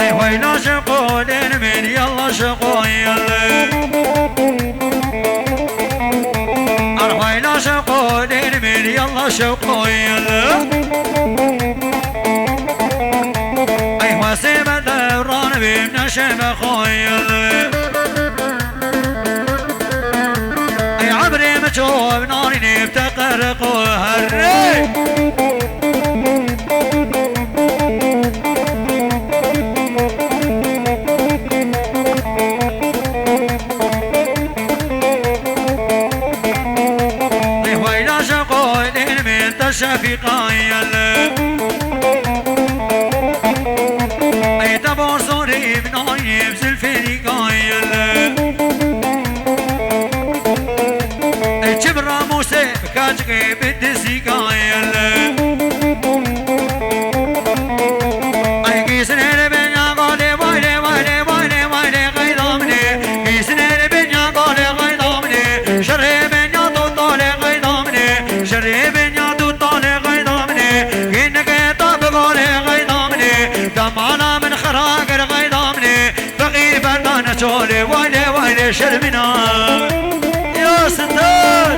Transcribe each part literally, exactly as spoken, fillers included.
Ay hoyna şeqo dêr min, yalla şeqo yalla. Ar hoyna şeqo dêr min, yalla şeqo yalla. Ay hwesê me devran bim neşe me xo yalla. Ey emrê min çav nanî nêv te qereqo herê. Ey wayla şeqo dêr min te şefîqa yel. Ey te bor sorî min nayê zilfê dî Ey çi bi ramûsê bi kaçikê bi dizî gayel. Ey gîsinê li benya golê, vay lê, vay lê, vay lê, vay lê, qeyda min ê. Gîsinê li benya golê, qeyda min ê. Şirê benya dotolê, qeyda min ê. Şirê benya dotolê, qeyda min ê. Gînike ta bi golê, qeyda min ê. Demala min xira kir, qeyda min ê. Feqîr berdane çolê, vay lê, vay lê, şermîna. Ya Sitar.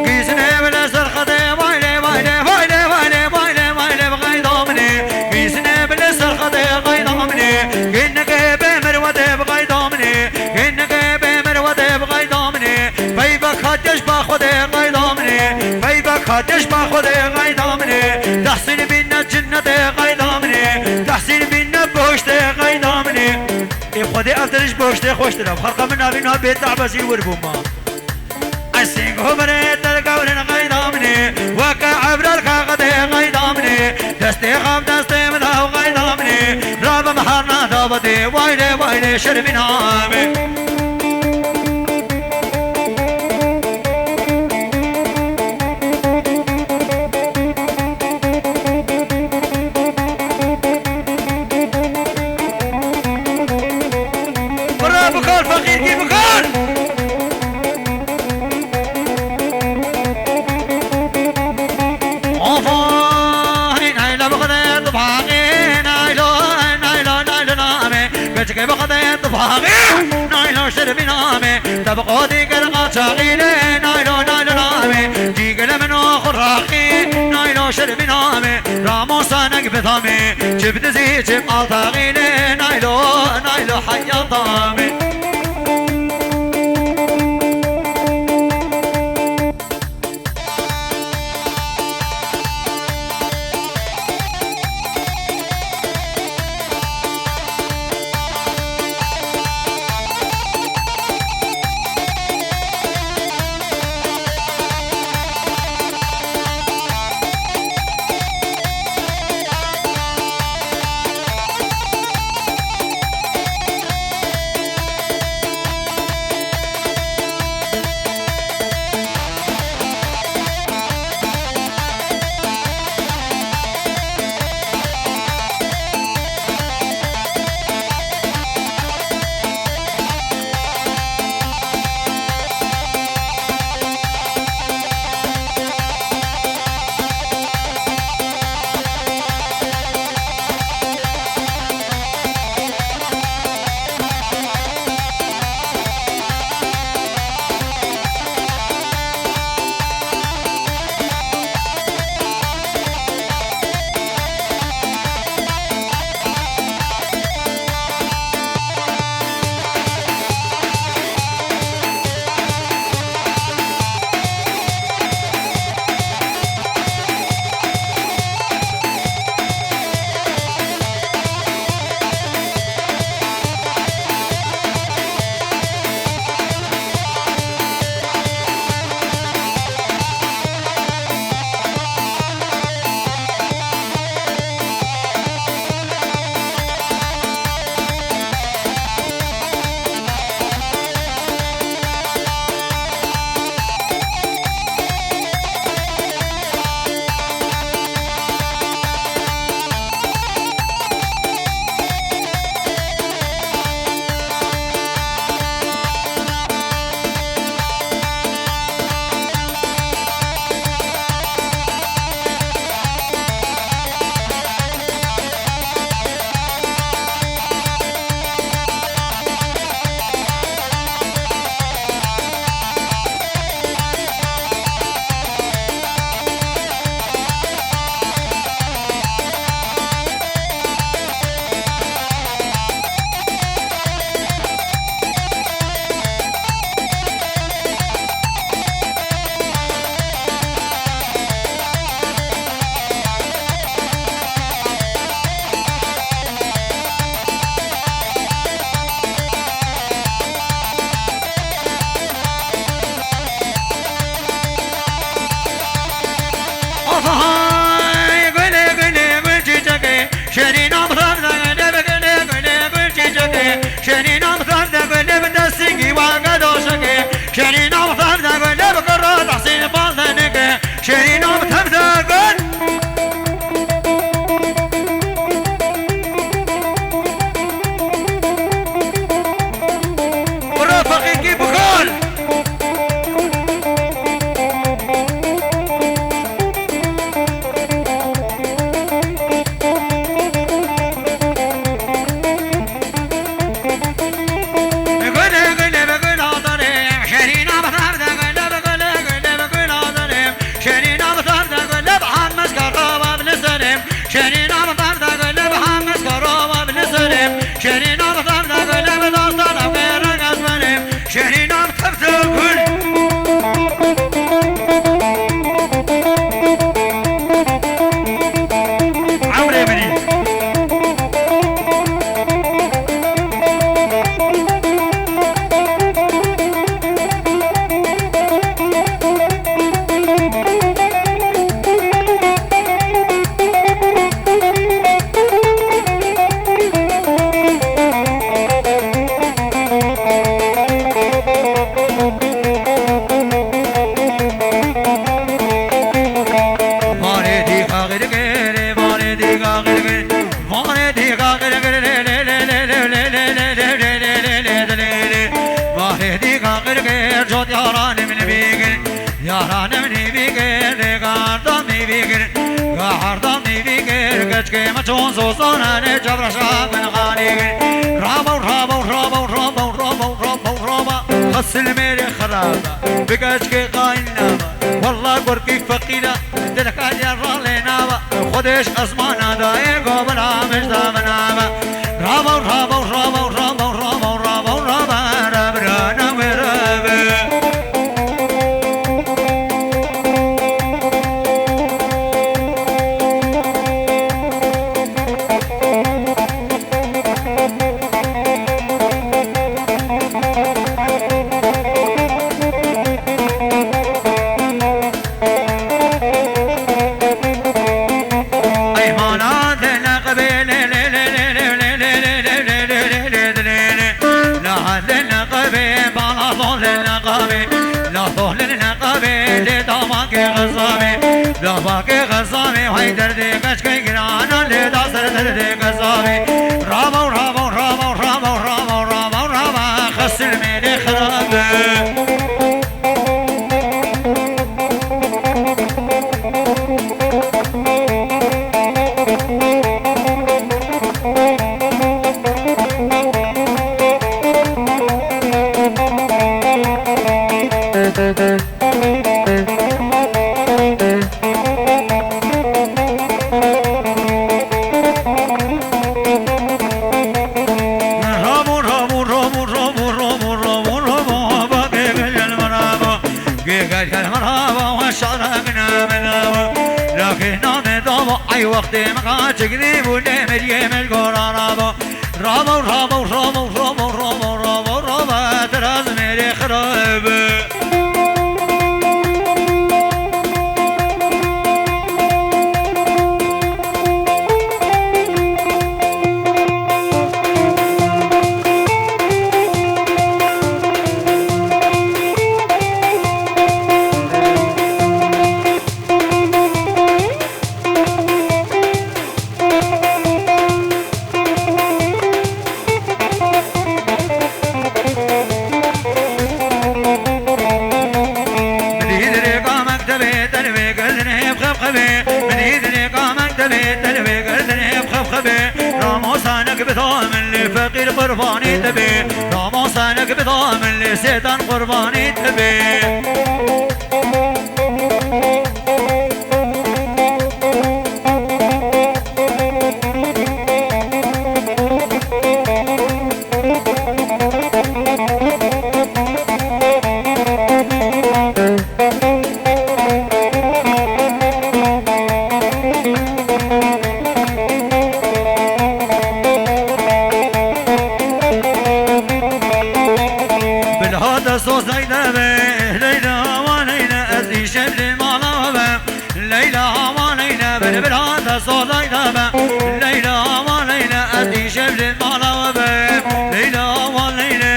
Gîsinê bile ser xedê, vay lê, vay lê, vay lê, vay lê, vay lê, vay lê, bi qeyda min ê. Gîsinê bile ser xedê, qeyda min ê. Gînike bê mirwedê, bi qeyda min ê. Gînike bê mirwedê, bi qeyda min ê. Peyvek hatiye ji ba Xwedê, qeyda min ê. Peyvek hatiye ji ba Xwedê, qeyda min ê. Tehsîn bîne cinnetê, qeyda min ê. Tehsîn bîne behiştê, qeyda min ê. Ê Xwedê ev tişt ji behiştê xweştir e. Xelqa min navîn ha bê te'bezî wir bûma. Esîng humirê te gewrin qeyda min ê, weke ebrar kaxidê qeyda min ê, destê xev destê min ew qeyda min ê, rabim herna davetê, vay lê, vay lê, şermîna me. Bira bikar, feqîrkî bikar. Afa, hey, naylo bixde tufaqê, naylo, naylo, naylo name. Keçikê bixde tufaqê, naylo şermî name. Te bi qodî kir qaçaxî lê, naylo, naylo name. Cîgile min o xuraqî, naylo şermî name. Ramosa nek bi tamê, çi bi dizî, çi bi altaxî lê, naylo, naylo heyata me. Girgirê, varê dîga girgir, varê dîga girgir, lê, lê, lê, lê, lê, lê, lê, lê, lê, lê, lê, lê, lê, lê, lê, lê, lê, lê. Varê dîga girgir, cot yaran min bîgir, yaran min bîgir, lê gardan min bîgir, gardan min bîgir, keçkê me çon zozana lê cevreşa min xanî gir. Rabo, rabo, rabo, rabo, rabo, rabo, rabo, rabo. Xesil mêrê xeraba, bi keçkê xayin naba. Walla gorkî feqîra, Dilka ya ralê nava, xwedeş ezmana dayê govila mijda binava. Rava, rava, rava, rava, rava, rava, rava, rava, rava, rava. Eymana de neqbê lê lê lê lê lê lê lê lê lê lê lê lê lê lê lê lê. La de neqbê bala lo de neqbê. La do de neqbê lê dava ke xezabê. Dava ke xezabê hay derdê keçkê girana lê da ser derdê xezabê. Ravo ravo ravo ravo ravo ravo ravo xesil mêrê xerabe. Ramu, ramu, ramu, ramu, ramu, ramu, ramu, ba ge ge gel maraba, ge ge gel maraba, wa şara gina menaba. Lakin name dava ay wextê me ka çigri bu ne meriye me gora raba. Raba, raba, raba, raba, raba, raba, raba, teraz mere xirabe. Min dî dirêka mektebê telvê girtinê bixebxebê. Min dî dirêka mektebê telvê girtinê bixebxebê. Ramosanek bida min lê feqîr qurbanî te bê. Ramosanek bida min lê sêtan qurbanî te bê. Bilhata sozayda be, Leyla, awa Leyla, ez îşev li mala we. Leyla, awa Leyla, beni bilhata sozayda be. Leyla, awa Leyla, ez îşev li mala we be. Leyla, awa Leyla,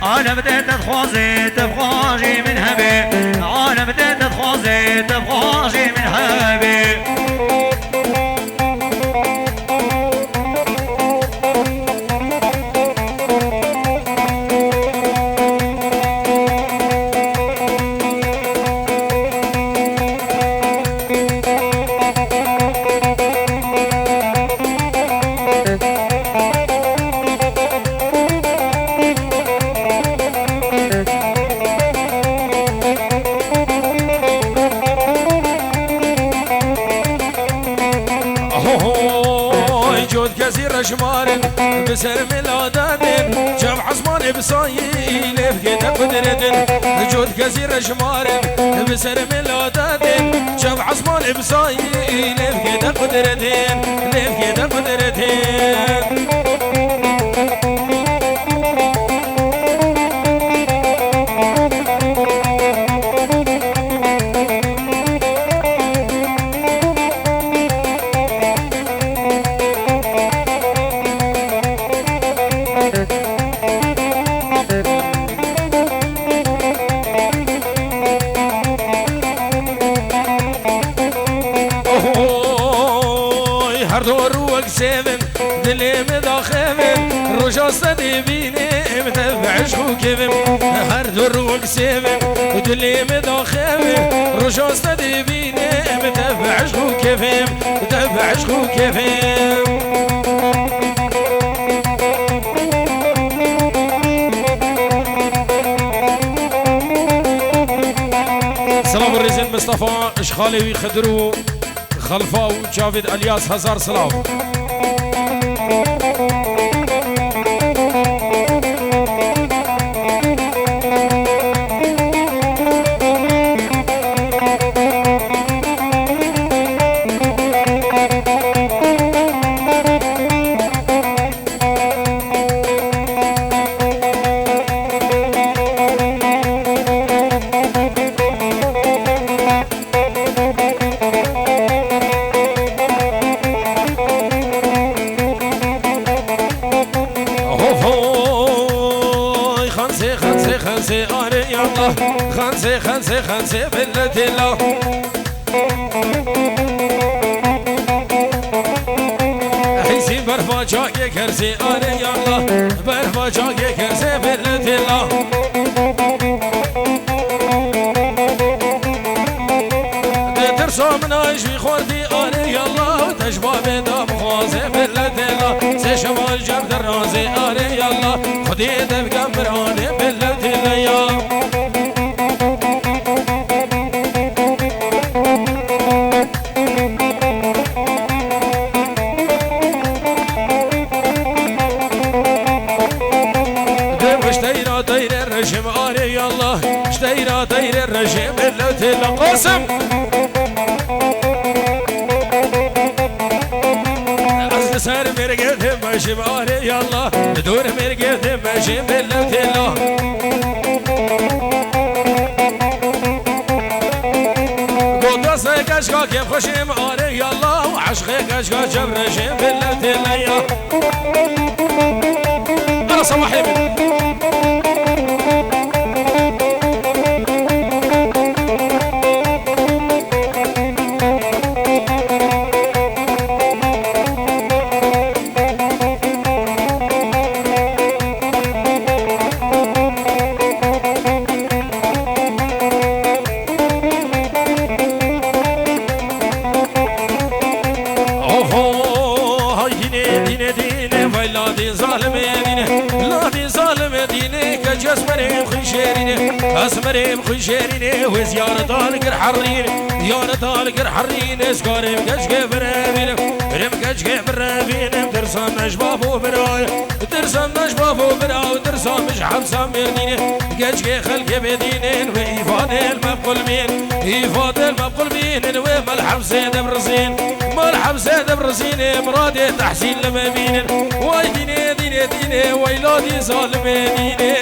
alem te te dixwaze, te dixwaje min hebe. Alem te te dixwaze, te dixwaje min hebe. Ahoy, cot kezî reşmarin, bi ser mila dadin, çav esmanê bi sayî, lêvkê te qudretin. Cot kezî reşmarin, bi ser mila dadin, çav esmanê bi sayî, lêvkê te qudretin, lêvkê te qudretin. Dor wek sêvin, dilê min daxevin, roja sedê bînim, tev eşq û kevim. Her dor wek sêvin, dilê min daxevin, roja sedê bînim, tev eşq û kevim, tev eşq û kevim. Silav û rêzên Mistefa, ji xalê wî Xidir û Xelfa û Cavîd Elyas, hezar silav. Hoy, xansê, xansê, xansê, arê yallah. Xansê, xansê, xansê, milletê la. Hîsî berfa çakê kersê, arê yallah. Berfa çakê kersê, milletê la. Di tirsa min a ji wî xwartî, arê yallah, te ji bavê da bixwaze, milletê la. Sê şevan cem derazê, arê yallah, Xwedê devgem miranê, milletê la ya. Dê ji teyra teyrê rejim arê yallah, ji teyra teyrê rejim milletê la Qasim. Ez li ser mêrgê dê meşim arê yallah, li dor mêrgê dê meşim milletê la. Gota se keşka kêfxweşim arê yallah, eşqê keşka çevreşim milletê la ya. Ana sabahê min. Oho, hay dînê, dînê, dînê, vay ladî zalimê dînê, ladî zalimê dînê, ke cez merêm xwîşêrînê, ez merêm xwîşêrînê, wê ziyareta li gir herînê, ziyareta li gir herînê, ez karêm keçkê birevînim, birêm keçkê birevînim, dirsan me ji bavo birayê. Tirsa me ji bavo bira û tirsa me ji hepsa Mêrdînê. Keçkê xelkê bêdînên wê îfadê li me biqulbîn. Îfadê li me biqulbînin wê me li hepsê de birizîn. Me li hepsê de birizînê miradê tehsîl li me bînin. Way dînê, dînê, dînê, way ladî zalimê dînê.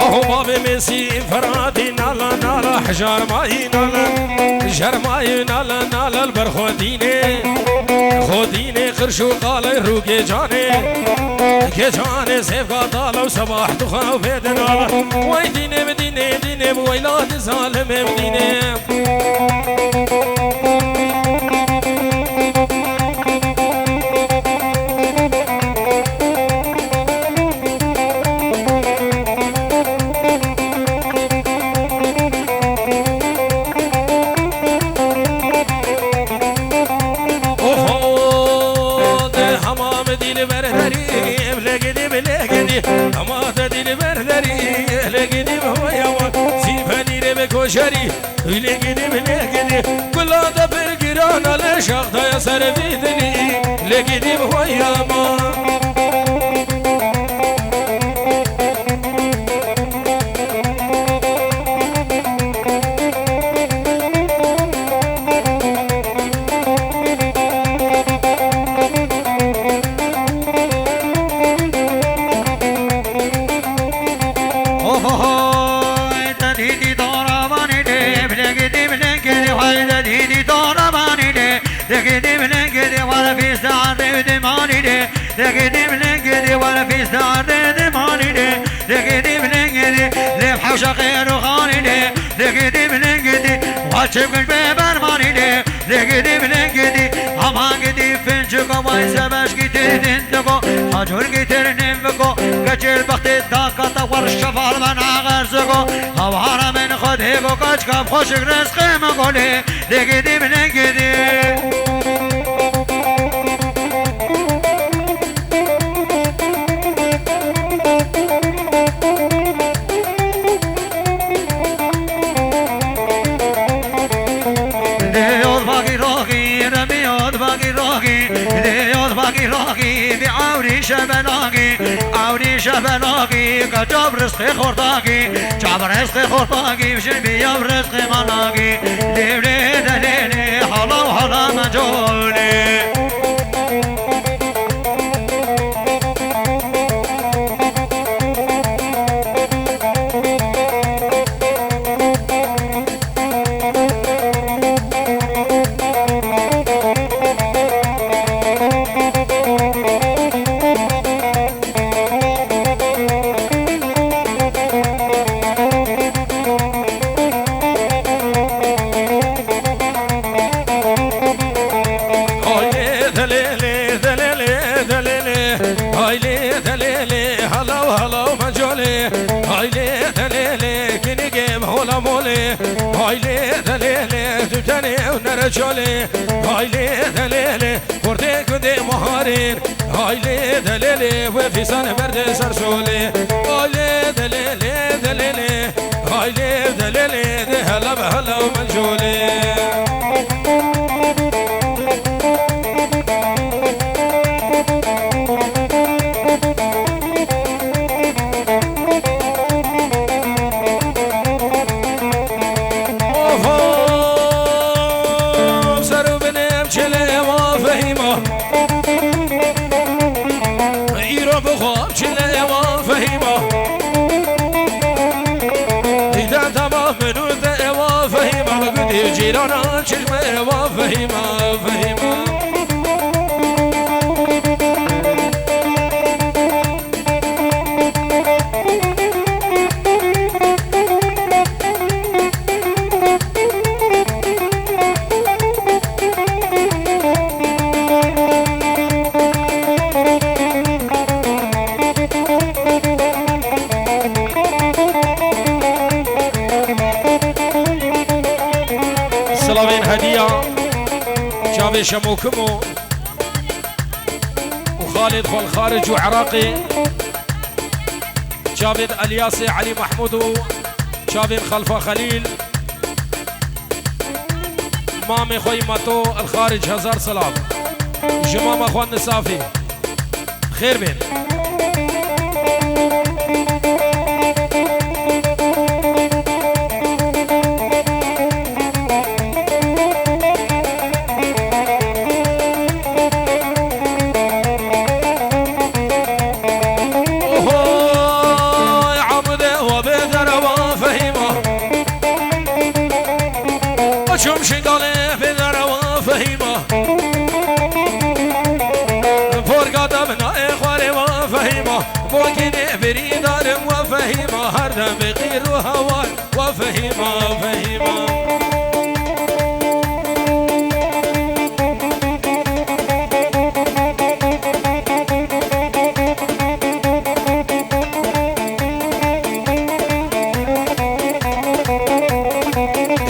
Aho bavê Mêsî Feratî nala nala, hejar mayî nala, hejar mayî nala nala, li ber xwe dînê, xwe dînê qirş û qalê rûkê canê, kê canê sêvka dala û sebah dixwe û vê dinala. Wey dînê bi dînê, dînê bi weyla di zalimê bi dînê. Oho, de hema min dîl ber derî, lê gidî bi lê gidî, hema te dîl ber derî, lê gidî bi hoya wan, sîfenî rê bi koşerî. Lê gidî bi lê gidî, gula te pir giran a, lê şax daye ser vî dilî, lê gidî bi hoya ma. Dimanî de, lêgidî bilingidî, were fîstar de dimanî de, lêgidî bilingidî, lêv hewşa xêr û xanî de, lêgidî bilingidî, wa çi bikir bê bermanî de, lêgidî bilingidî, hema gidî finçiko, vay sebeşkî têdin diko, hacûrkî têrnin biko, keçêr bextê dakata wer şeval ve naxerziko, hawara min xwedê go, kaçka xweşik rizqê min golê. Lêgidî bilingidî. Dê yod bagî rogî, remî yod bagî rogî, dê yod bagî rogî, dê ewrî şebelagî, ewrî şebelagî, ke çav rizqê xortagî. Çav rizqê xortagî, jin bî yav rizqê managî. Lêvlê delêlê, hala û hala mecolê. Haylê delêlê, delêlê, delêlê. Haylê delêlê, halaw, halaw mecolê. Haylê delêlê, kinigêm hola molê. Haylê delêlê, tu tenê û nere çolê. Haylê delêlê, xortê gundê maharên. Haylê delêlê, wê fîsan berdê ser solê. Haylê delêlê, delêlê. Haylê delêlê, de hela be hela min colê. Of, of, ser û binê em çêlê ewa Fehîma. Îro bi xwe em çêlê ewa Fehîma. Dîde dema min û te ewa Fehîma. Gundî cîrana çêj me ewa Fehîma, Fehîma. Silavên hediya çavê Şemo Kimo û Xalid Xwelxaric û Iraqê. Çavên Elyasê Elî Mehmûd û çavên Xelfa Xelîl. Mamê xwe yî Mato El Xaric hezar silav. Ji mama xwe Nisafî. Xêr bên. Ohoy, Amûdê we bê derewa Fehîma. Açom Şingalê bê derewa Fehîma. Forgada bina ê xwarê we Fehîma. Bokînê birîndarim we Fehîma. Her dem bê qîr û hewar. Wa Fehîma, Fehîma.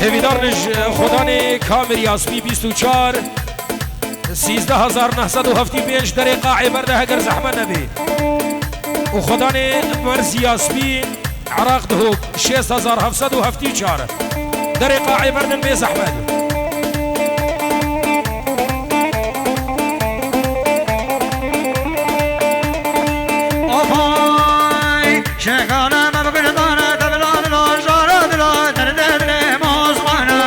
Hêvîdar in ji Xwedanê Kamir Yaspî bîst û çar, sîzdeh hezar neh sed û heftî pênc derê qaê berde heger zehmet nebê. Û Xwedanê Merz Yaspî Iraq Dihok şêst hezar heft sed û heftî û çar. Derê qaê berdin bê zehmet. Afay, şekane me bigirtane, tevla dila, jara dila, derdê dilê mozmane.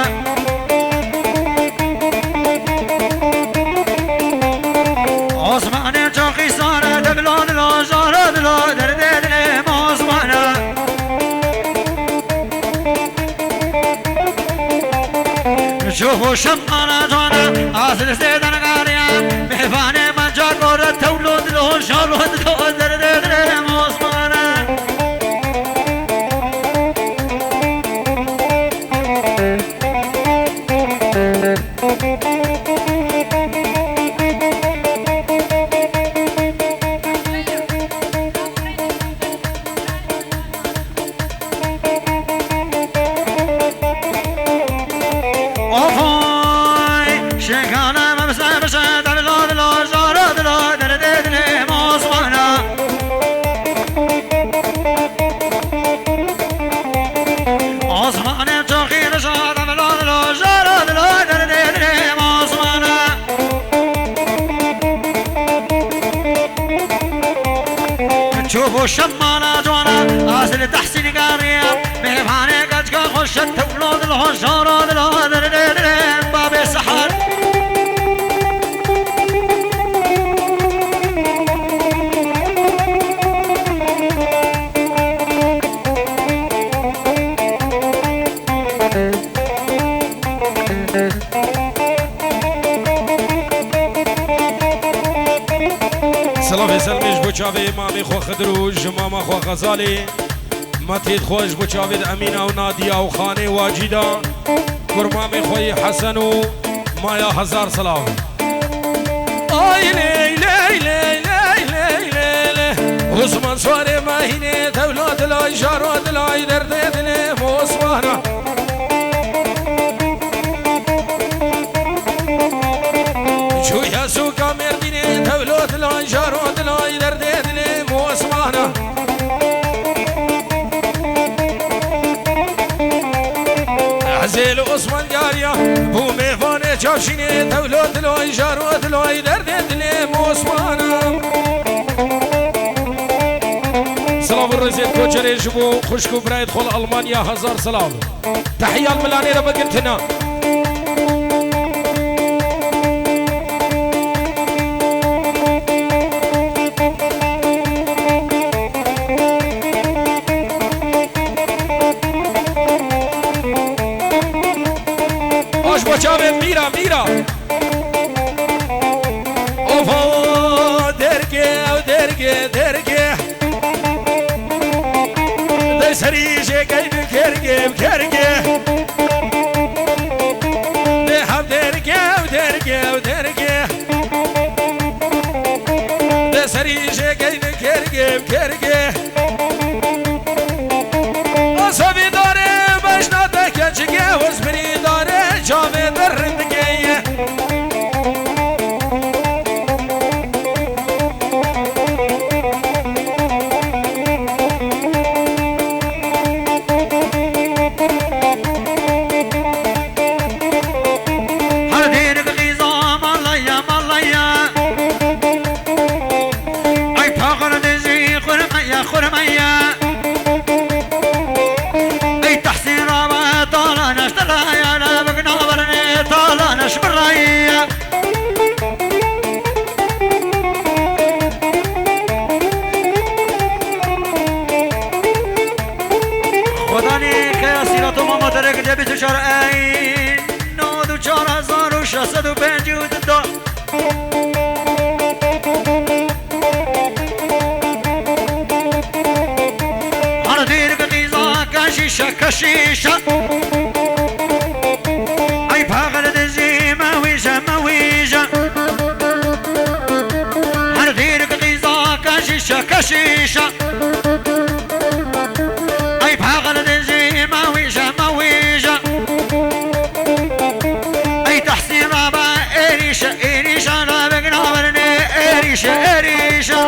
Osmanê çoxî sare, tevla dila, jara dila, derdê dilê mozmane. Şof û şemala cana, azil sêden gariya, mêvanê me car Jalo dilo derdê dilê Osman'a. Ofay, şekana memse bişe, devla dilo, jaro dilo, derdê dilê Osman'a. Osman'e çoxî dişa, devla dilo, jaro dilo, derdê dilê Osman'a. Çû bo şemala cwana, ez li Tehsîn geriya. Mêvanê keçka xweş e, tewlo dil hojara dil hadir lê dilê babê Sehar. Silavê selmê ji bo çavê mamê xwe Xidir û ji mama xwe Xezalê. Metêd xwe ji bo çavêd Emîna û Nadiya û Xanê Wacîda. Kurmamê xwe yê Hesen û Maya hezar silav. Ay ley ley ley ley ley ley ley. Osman Suarê Mahînê tewla dilay jaro dilay derdê dilê Osmana. Çûya sûka Mêrdînê tewlo dilay jaro dilay derdê dilê Osmana. Ezê li Osman gariya bû mêvanê çavşînê tewlo dilay jaro dilay derdê dilê Osmana. Silav û rêzê koçerê ji bo xwişk û birayê xwe li Almanya hezar silav. Tehiya li milanê re bikin tina. Aş bo çavê mîra, mîra. Ofa derge, ew derge, derge. Dê serî jê key bi kergê, bi kergê. Dê hev dergê, ew dergê, ew dergê. Dê serî jê key bi kergê, bi kergê. Asabî darê beşna te keçikê, wez birî darê çavê te rindikê ye. Her dêr bi qîza malaya, malaya. Ay paxir dizî xurmaya, xurmaya. Ay tehsîn rava talana, talana, bigna bernê talana, şibiraya. Xwedanê xeya sîrato mama te re kiriye bîst û çar ey nod û çar hezar û şeş sed û pêncî û du da. Her dîr bi qîza keşîşe, keşîşe. Ay paxir dizî mewîje, mewîje. Her dîr bi qîza keşîşe, keşîşe. Ay paxir dizî mewîje, mewîje. Ay tehsîn rabe êrîşe, êrîşe rabe ginavernê êrîşe, êrîşe.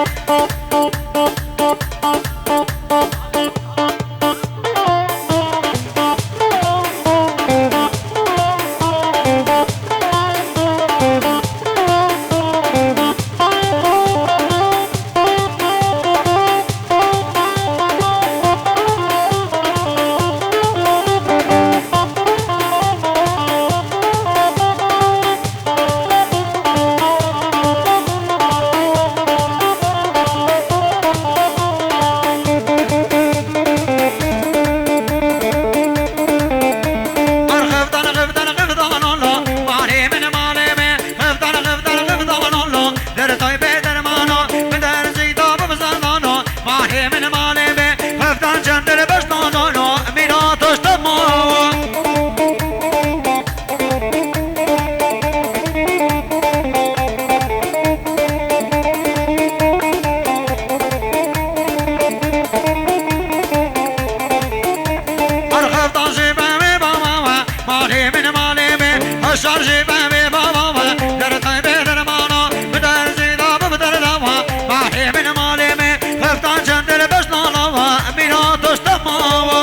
Şarjî be wê baba we, dertay bê dermana, bi derzî da bi derda we, bahê min malê me, heftan çend dil beş nala we, mîna toştema we.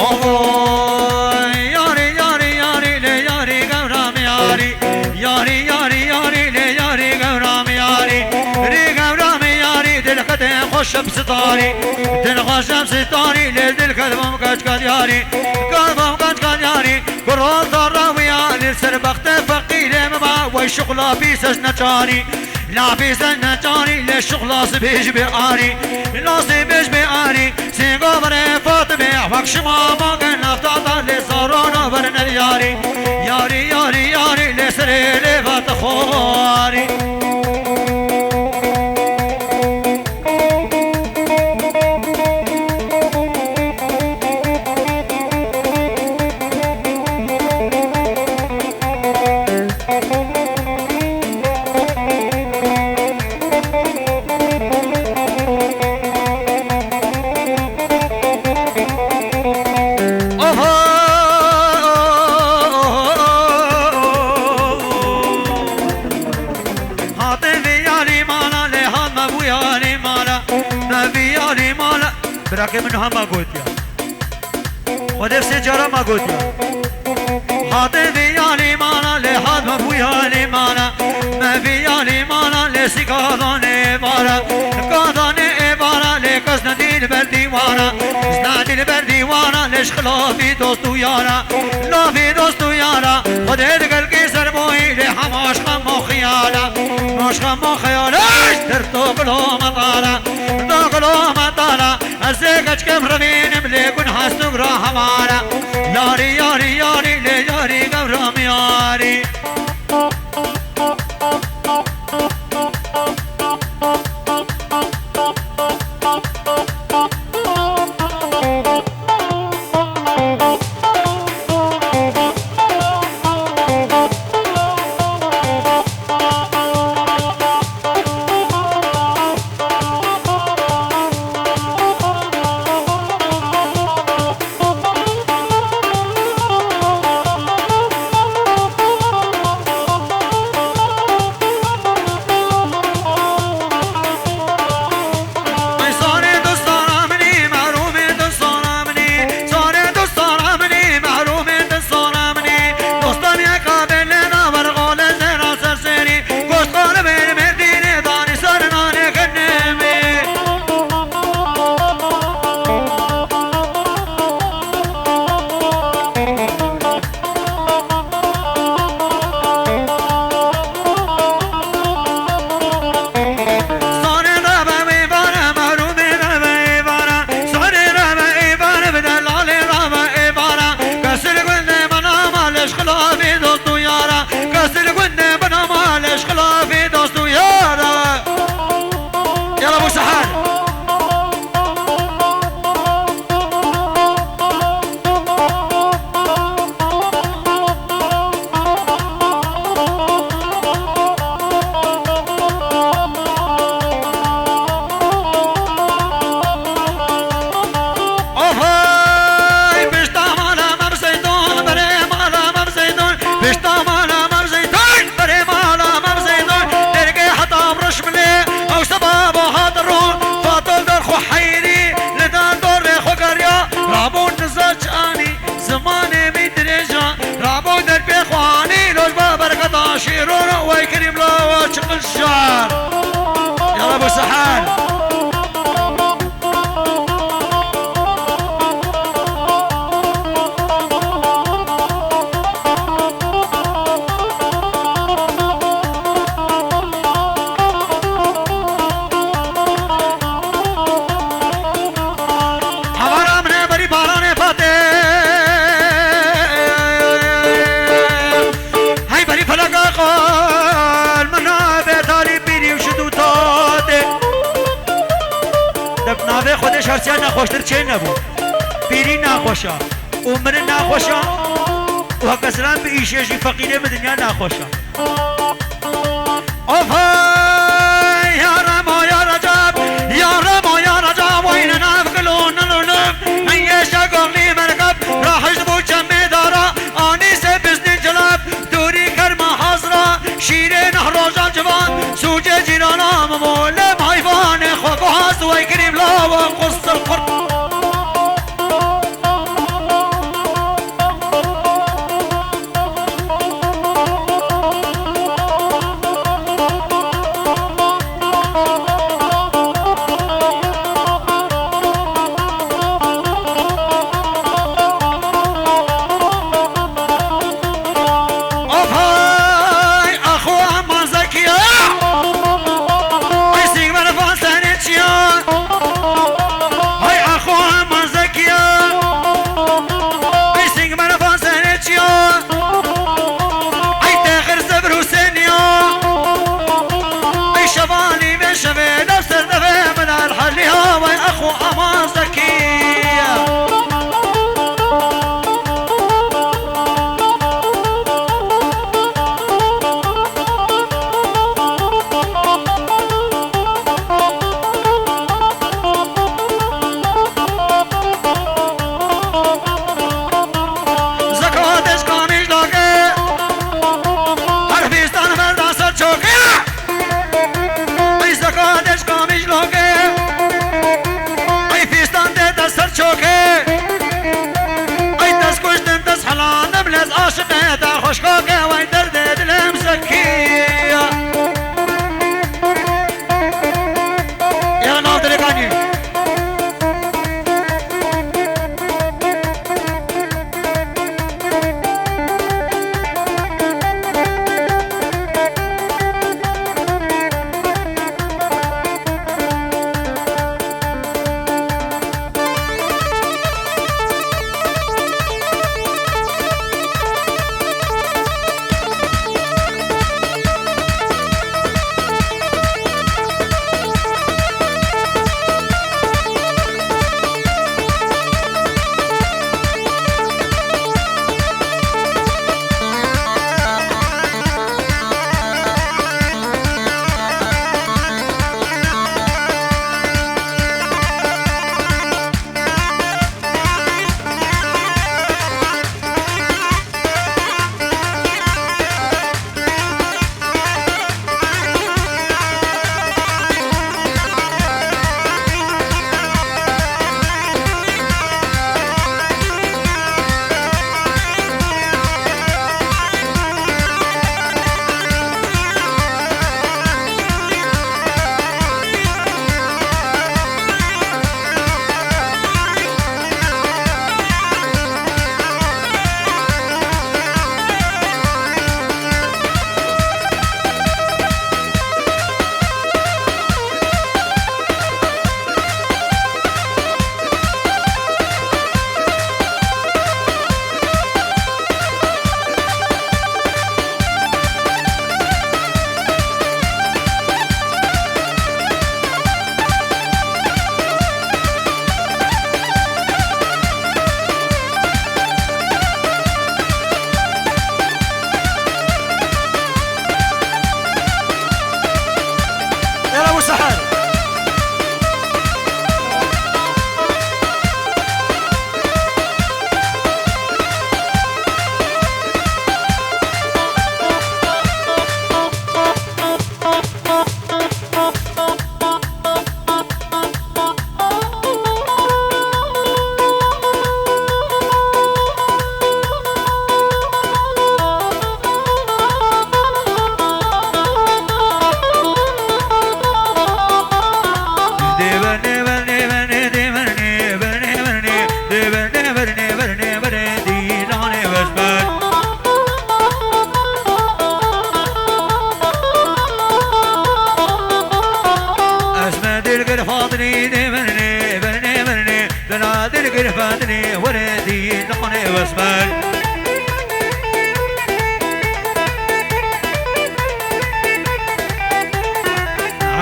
Oy, yarî, yarî, yarî, lê yarî, gewra me yarî. Yarî, yarî, yarî, lê yarî, gewra me yarî. Rî gewra me yarî, dilxetê xweş bi sitarî. Dil xweş bi sitarî, lê dilxet bim keç ket yarî. Ket bim keç ket yarî. Kurol dara wiya, lê ser bextê feqîrê me ba, wey şuxla pîseş neçarî. Lafî sen neçarî lê şuxla sibê ji bê arî. La sibê ji bê arî. Sêngo birê Fatime, wek şima mange naftata lê zarona berne diyarî. Yarî, yarî, yarî lê serê lê vate xwarî. Hate vê yarî mala lê hat me bû yarî mala. Me vî yarî mala. Birakê min hema gotiya. Xwedê sê cara ma gotiye. Hate vê ya limana lê hat me bûya limana. Me vê ya limana lê sî kadanê êvara. Kadanê êvara lê kes nedî li ber dîwana. Nedî li ber dîwana lê ji xilafî dost û yara. Lafî dost û yara. Xwedê digel kî ser boyî lê hema ji xem û xiyala. Hema ji xem û xiyala. Der to gilo me tala. To gilo me tala. Ez ê keçkem revînim lê gun hestûk ra hemara. Yarî, yarî, yarî, lê yarî, gewra min yarî. Ay, sarê dostana min î, mehrûmê dostana min î, sarê dostana min î, mehrûmê dostana min î. Dostan yeka belê naber xole zêra ser serî. Goşt xalibê li Mêrdînê danî ser nanê xinimê. Zanê de be wê vana, mehrûmê de be ê vana, zanê de be ê vana, bi delalê de be ê vana. Kes li gundê bina ma leş xilafê dost û yara. Kes li gundê bina ma leş xilafê dost û yara. Yala bu seher. Ohay, pişta mala Mem Zeydon, berê mala Mem Zeydon, pişta mala Mem Zeydon, berê mala Mem Zeydon, dergê heta rişmilê, ew seba bo hat ron, Fatol der xwe heyrî, li dan dorê xwe geriya, rabûn niza çi anî. Zimanê min dirêja, rabo derpê xwanî, loj ba berketa şîrûn, wey kirîm lawa çiqil şar. Yala bu seher. Hevara min e berî baranê Fatê. Hey berî feleka qal min nabê talî pîrî û şid û tatê. Dep navê Xwedê şarsiya nexweştir çê nebû. Pîrî naxweşa û mirin naxweşa û heke zilam bi îşê jî feqîrê bi dinya naxweşa. Of hey, ya Remo ya Recep, ya Remo ya Recep, weyne nav gil û nil û nil, hingê şegoxlî merkeb, rahişt bû çemê dara, anî se biznî cileb, dûrî kerma hazra, şîrê neh roja civan, sûcê cîrana mimo, lê mayvanê xwe guhaz, wey kirî bila we qustil qurt. Of hay, axo aman Zekiye. Ay sîngmene fan senê çiya. Ay axo aman Zekiye. Ay sîngmene fan senê çiya. Ay texir zevir Husêniya. Ay şevanî vê şevê dev ser devê min el helî ha. Ay axo aman Zekiye. Zeko dej kamîj dage, her fîstan merdan ser çoke. Ay zeka dej kamîj loke. Ay fîstan de dest ser çoke. Ay dest kuştin dest helanim lez aşiqe da xoşkoke. Vay derdê dilem Zekiye. Ya nav dilê kanî. Yala bu seher. Esme dilgir fadilî dê vernê, vernê, vernê. Dila dilgir fadilî were dî nonê wesmer.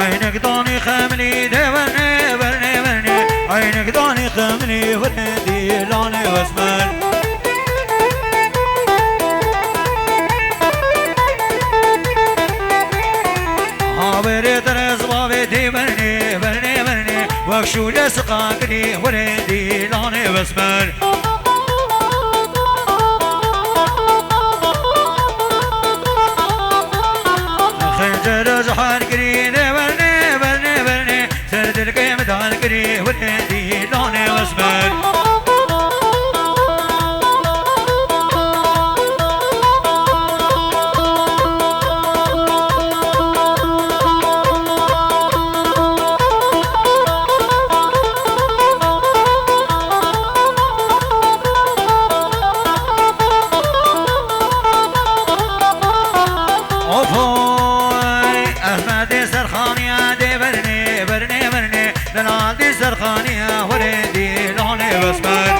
Eynek danî xemlî dê vernê, vernê, vernê. Eynek danî xemlî were dî lanê wesmer. Şûle siqan kirî were dîlanê wesmer. Xencere zihar kirî de werne, werne, werne. Ser dilkê min dan kirî were dîlanê wesmer. Ofoy, Ehmedê Serxaniya dê vernê, vernê, vernê. Delalî Serxaniya were dîlanê wesmer.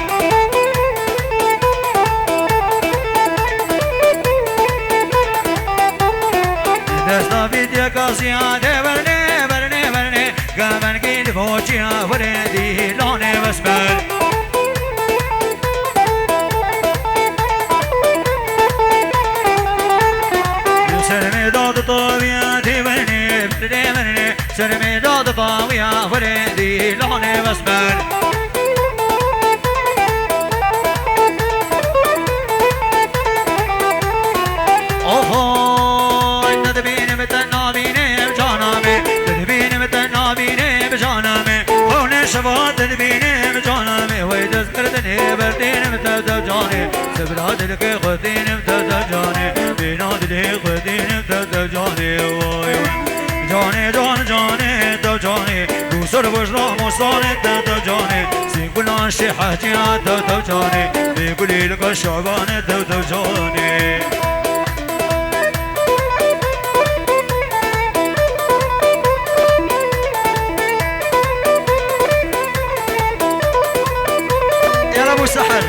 Desta vîdya kasiya de verne, verne, verne. Gavengî li boçiya were dîlanê wesmer. Ser me da di taviya de verne, verne, verne. Ser me da di taviya were dîlanê wesmer. Oho, te dibînim te nabînim cana me, te dibînim te nabînim cana me. Xewne şeva te dibînim cana me, wey dest kirdinê berdînim te te canê. Sebra dilkê xwe dînim te te canê, bîna dilê xwe dînim te te canê, way way. Canê can canê te canê, dûsor boj ramosanê te te canê, sîngula şê heciya te te canê, bê gulî li ka şabanê te te canê. Yara bu sehel.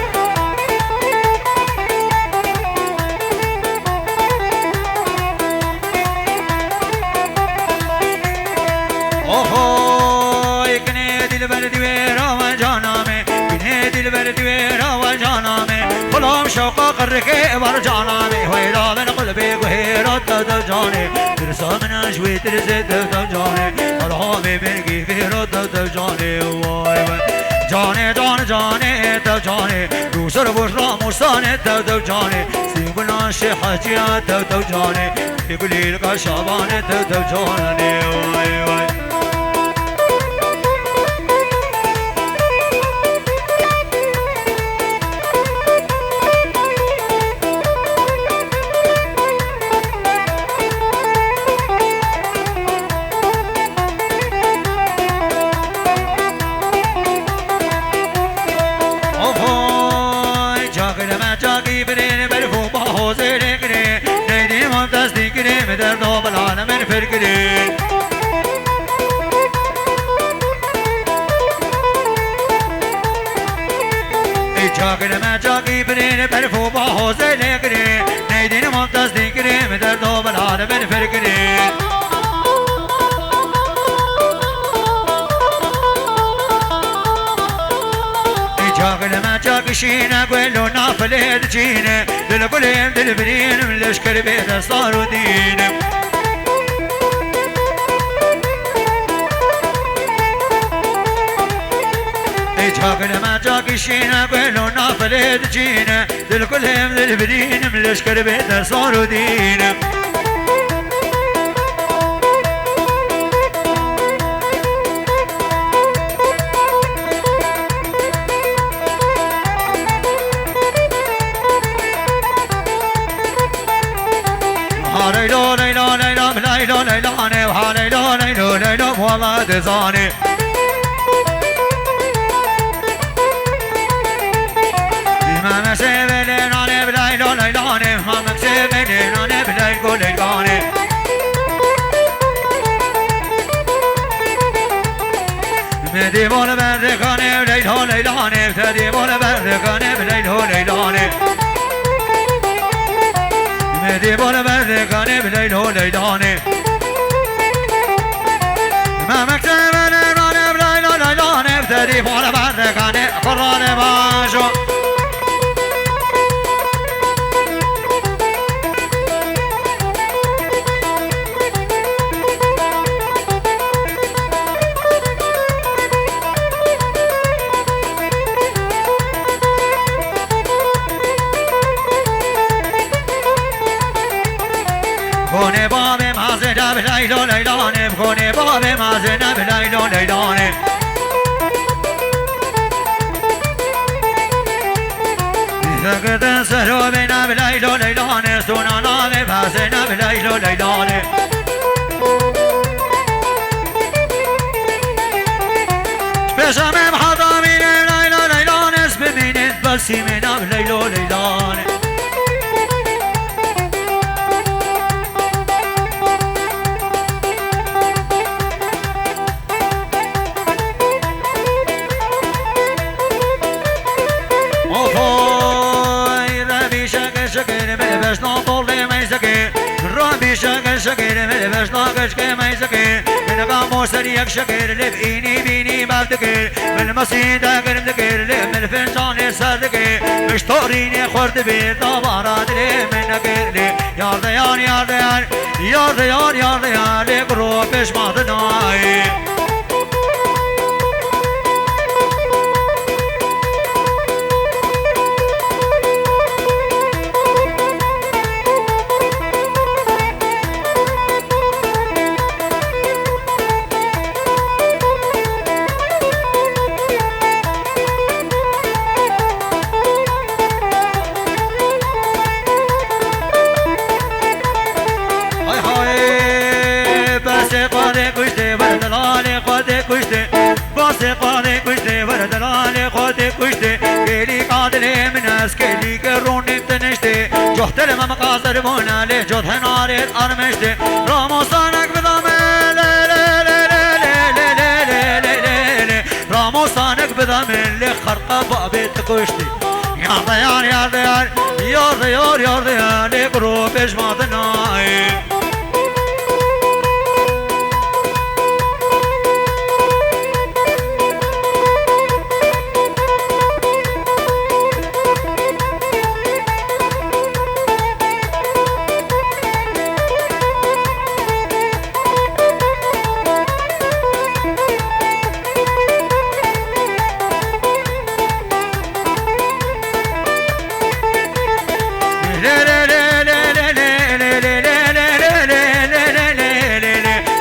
Oho, yekine dilber diwêra we cana me, yekine dilber diwêra we cana me. Xulam şewqa qirrikê war cana me, weyla min qulbê guhêra te te canê. Tirsa min ji wê tirsê te te canê, Erhamê min gîvêra te te canê, way way. Canê can canê te canê, dûsor boj ramosanê te te canê. Sîngula şê heciya te te canê, gulî li ka şabanê te te canê, way way. Ohoy, çaxir me çaxî birê, berf û baho zêrê kirê, neydî wan destî kirê, min derdo bilan min fir kirê. Ê çaxir me çaxî birê, berf û baho zêrê kirê, neydî wan destî kirê, min derdo bilan min fir kirê. Çaxil me çakişîne, guelo nafilê diçîne, dil gulêm dil birînim, leşker bê destar û dînim. Ê çaxil me çakişîne, guelo nafilê diçîne, dil gulêm dil birînim, leşker bê destar û dînim. Ha leylo, leylo, leylo, leylo, leylo, ne, ha leylo, leylo, leylo, wala dizane. Mame sevele nane bilay lo lay lane, mame sevele nane bilay go lay lane. Medi bol berde kane bilay lo lay lane, medi bol berde kane bilay lo lay lane. Medi bol berde kane bilay lo lay lane. Memek sevene rane bilay lo lay lane, medi bol berde kane kurane bajo. Leylo leylanê, bi konê bavê mezin e, bi leylo leylanê. Fekidin sero bêne, bi leylo leylanê, sona navê mezin e, bi leylo leylanê. Pêşemê bi heta mînê, leylo leylanê, bimînê, belsîmê, nav leylo leylanê. Ohoy, Rebî şekir şekir, min beşna tolê meyzekê. Rebî şekir şekir, min beşna keçkê meyzekê. Min qamo ser yek şekir, lê bi înî bînî bev dikir. Min mesî de germ dikir, lê min fincanê ser dikir. Min ji torînê xwar dibir, davara dilê min nekir lê. Yar de yar, yar de yar, yar de yar, yar de yar, lê guro pêşma de nayê. Hay hay, besê xwedê kuştê, wer delalê xwedê kuştê. Basê xwedê kuştê, wer delalê xwedê kuştê. Kêlîka dilê min ez, kêlîke ronî teniştê. Coh telê me miqaser bûne, lê cot henarêt armiştê. Ramosanek bida min, lê, lê, lê. Ramosanek bida min, lê xerqa babê te kuştê. Yar de yar, yar de yar, yar de yar, yar de yar, lê guro pêşma de nayê.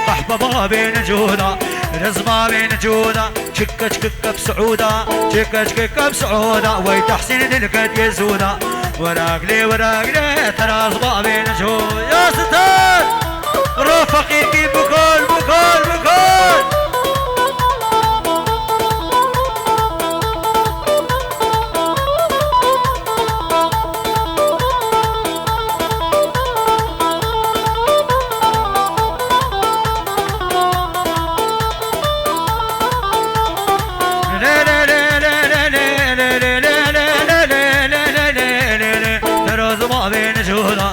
Qehpe babê necuda, rizma bê necuda, çikke çikke bi siûda, çikke çikke bi siûda, wey tehsîn dilket yê zûda. Werag lê, werag lê, teraz babê necuda. Ya sitar! Ro feqîrkî bikol, bikol, bikol! Teroz mavê necuda,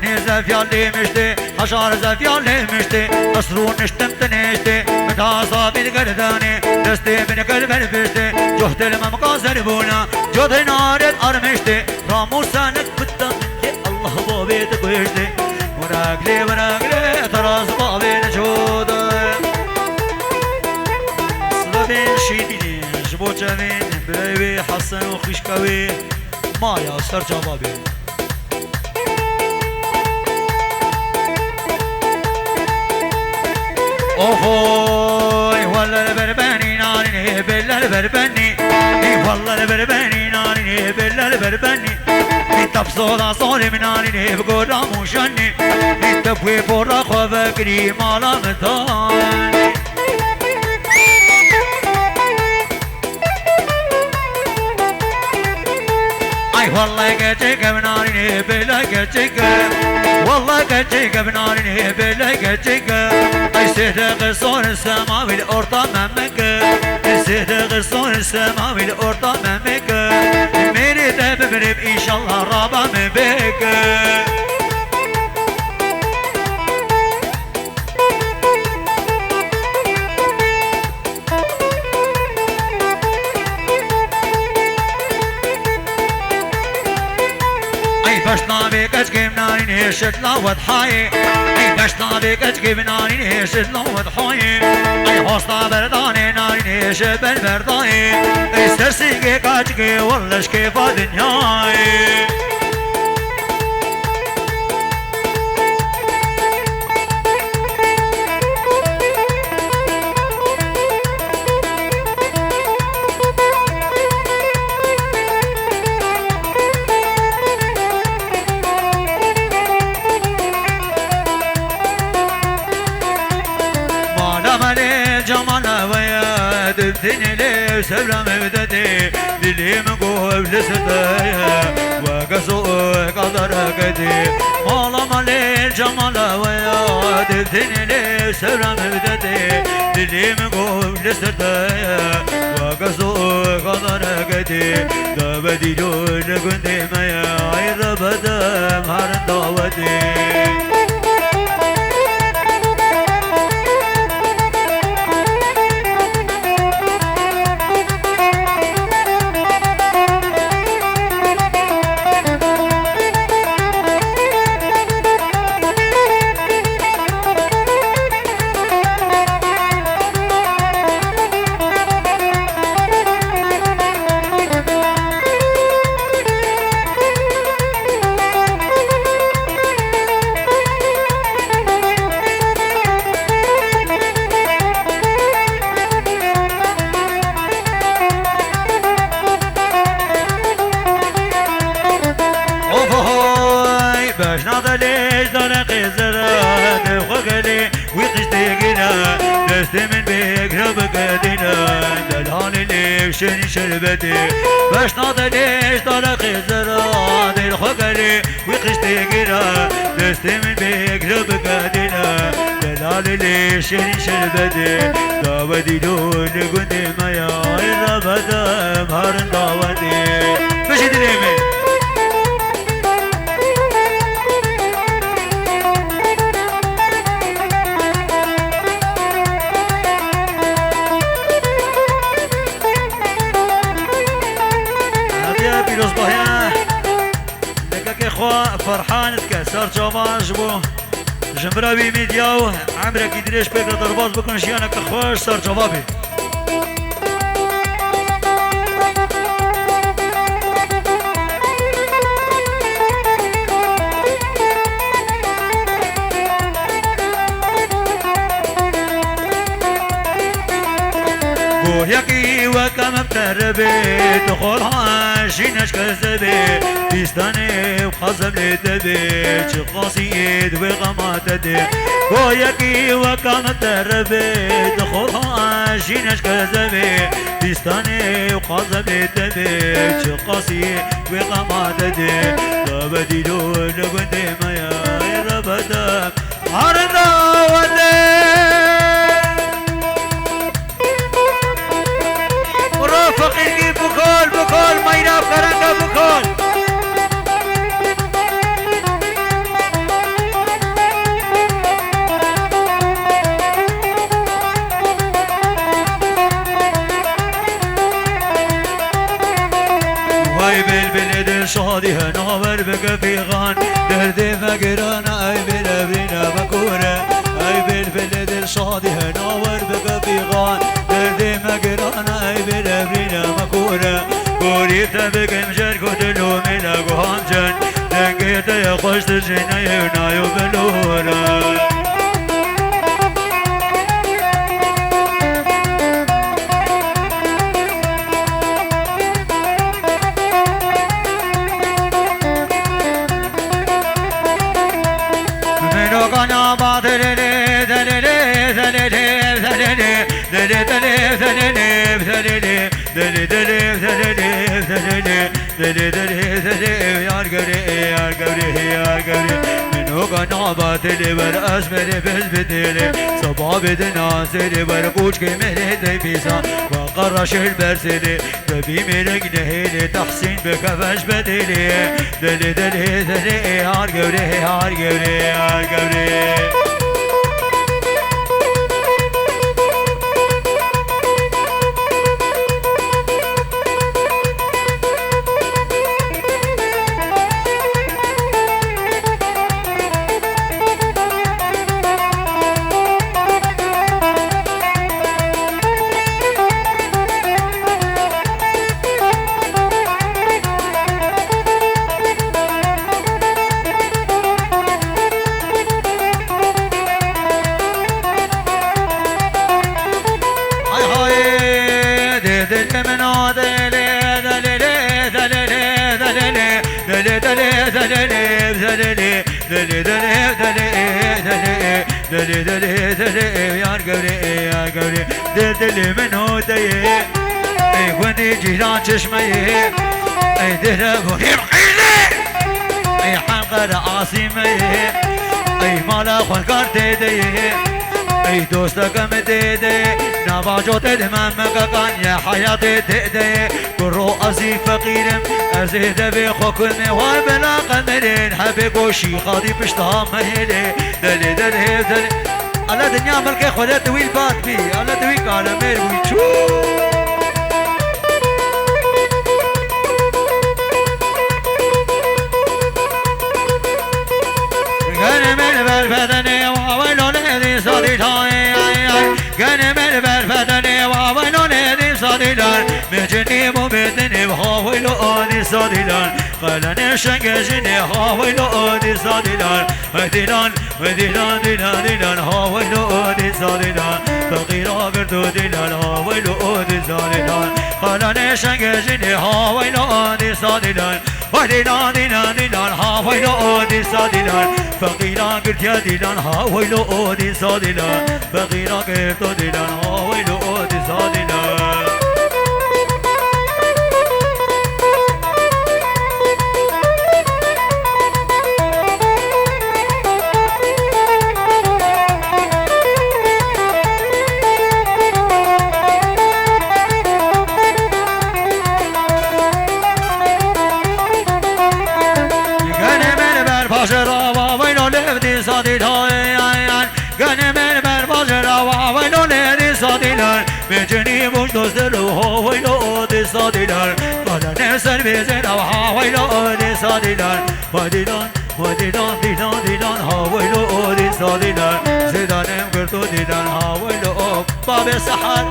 nê zefyan lê miştê, heşar zefyan lê miştê, qisrû niştim tiniştê, min tasa bîr gerdanê, destê min kir ber piştê, coh dilê me miqaser bûna, codê naret armiştê, ramûsanek bida min lê Allah babê te kuştê. Werag lê, werag lê, teraz bavê necuda. Slavên şîrînê ji bo çavên birayê wê Hesen û xwişka wê. Maya ser çava bê. Ohoy, welle li ber benî nanînê, belle li ber benî. Ê, welle li ber benî nanînê, belle li ber benî. Ê, tep zola zorê min nanînê, bi gora mûşenî. Ê, te wê bora xwe vekirî mala min danî. Ay wellay gerçek e, binarînê bela gerçek e. Wellay gerçek e, binarînê bela gerçek e. Ay sêde qisor sema vil orta memeke. Sêde qisor sema vil orta memeke. Mêrê te bibirib inşallah raba me beke. Ey beş navê keçkê min nanînê şitla wedhayê. Ey beş navê keçkê min nanînê şitla wedhayê. Ey hosta berdanê nanînê şi ber berdayê. Ey sersîngê keçkê welle ji kêfa dinyayê. Dînê lê sevra mevdedê, dilê min gov li sir de ye, weke soyka dereketê. Mala malê cemala we ya, dînê lê sevra mevdedê, dilê min gov li sir de ye, weke soyka dereketê. Dawe dîlo li gundê me ye, ay rebedem herin dawetê. Ohoy, beşna de lêş dane qêzere, de xwe gelê wî qiştê gîne, destê min bêgre bike dîne, delalê lêşên şerbetê. Beşna de lêş dane qêzere, de xwe gelê wî qiştê gîne, destê min bêgre bike dîne, delalê lêşên şerbetê. Dawe dîlo li gundê me ya, ay rebedem herin dawetê. Bijî dilê min. Hediye pîrozbahiya li kekê xwe Ferhan dike, ser çavan ji bo jinbira wî Mîdya û emrekî dirêj pêk re derbas bikin, jiyaneke xweş ser çava bê. Goryekî weke min bi te re bê, tu xwe jî neşkeze bê, dîstanê û xezem lê te bê, çi qasî êd wê xema te dê. Goryekî weke min te re bê, tu xwe jî neşkeze bê, dîstanê û xezem lê te bê, çi qasî wê xema te dê. Dawe dîlo li gundê me ye, rebedem herin dawetê. Bro feqîrkî bikol, bikol, meyra kereke bikol. Vay bilbilê dilşadî hena wer bike fîxan, derdê me giran e, ey bilevîne me kor e. Ey bilbilê dilşadî hena wer bike fîxan, derdê me giran e, ey bilevîne me kor e. Gorî te bikim jer ku dil û mêle guhan cen, dengê te ye xweştir jî neyê û nayo bilor e. Minoka naba delele, delele, delele, delele, dele, dele, delele, delele, dele, dele, delele, delele, dele, dele, dele, yar gevre, yar gevre, yar gevre. Minoka naba dele wer ez mere bez bedele. Sabah bedena sere wer kuçke mere de pisa. Wa qara şer bersele. Debî mêrek nehêlê tehsîn bike veş bedêlê. Delê, delê, delê, ê har gewrê, ê har gewrê, ê har gewrê. Ay hay, dê dê dê mena dê lê, dê lê lê, dê lê lê, dê lê lê, dê lê dê lê, dê lê lê, dê lê lê, dê lê dê lê, dê lê, dê lê. Dilê, dilê, dilê, ê yar gewrê, ê yar gewrê, dil dilê min hodeyê. Ey gundê cîran çeşmeyê, ey dihre gunê qîlê. Ey hemqere asîmeyê, ey mala xwendkar têdeyê. Ey dosteke min têdeyê, nava cotê di me mekekan ye heyatê têdeyê. Kuro ez î feqîr im, ez ê devê xwe kunê wan bela qemerên hebê goşî xadî pişta me hêlê. Delê delê delê. Ele dinya milkê Xwedê tu wî li bat bî. Ele tu wî kalemêr bû çû. Gene me li ber bedenê wa weylo lê dîsa dî tayê ay ay. Gene me li ber bedenê wa weylo lê dîsa dîlan. Me cinî bû bedenê wa weylo o dîsa dîlan. Xelanê şenge jinê ha weylo o dîsa dîlan. Hey dîlan, hey dîlan, dîlan, dîlan, ha weylo o dîsa dîlan. Feqîra girdo dîlan, ha weylo o dîsa dîlan. Xelanê şenge jinê ha weylo o dîsa dîlan. Vay dîlan, dîlan, dîlan, ha weylo o dîsa dîlan. Feqîra girtiye dîlan, ha weylo o dîsa dîlan. Feqîra girto dîlan, ha weylo o dîsa dîlan. Gene me li ber paşê ra wa weylo lê dîsa dîlan. Gene me li ber paşê ra wa weylo lê dîsa dîlan. Me cinî bûş dostê ro ha weylo o dîsa dîlan. Bala ne ser bêzê ra ha weylo o dîsa dîlan. Wa dîlan, wa dîlan, dîlan, dîlan, ha weylo o dîsa dîlan. Zêdanem girto dîlan, ha weylo o babê sehar.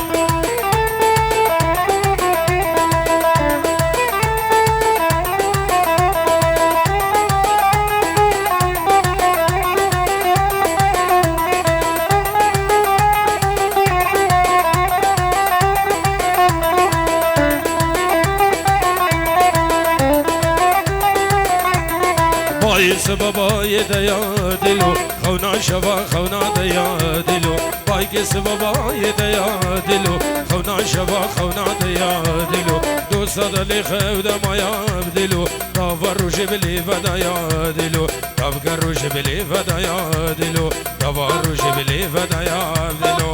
Bayê sibebayê de ya dilo, xewna şeva xewna de ya dilo. Baykê sibebayê de ya dilo, xewna şeva xewna de ya dilo. Dosta de lê xew de maya dilo, rava rojê bilê vedaya dilo. Ravke rojê bilê vedaya dilo, rava rojê bilê vedaya dilo.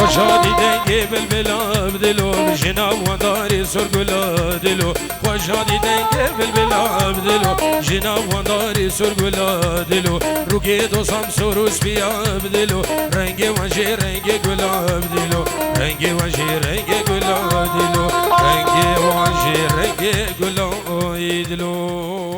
Xweşa dî dengê bilbila bi dilo, jina wan darê sor gula dilo. Xweşa dî dengê bilbila bi dilo, jina wan darê sor gula dilo. Rûkê dosam sor û spiya bi dilo, rengê wan jê rengê gula bi dilo. Rengê wan jê rengê gula dilo, rengê wan jê rengê gula dilo.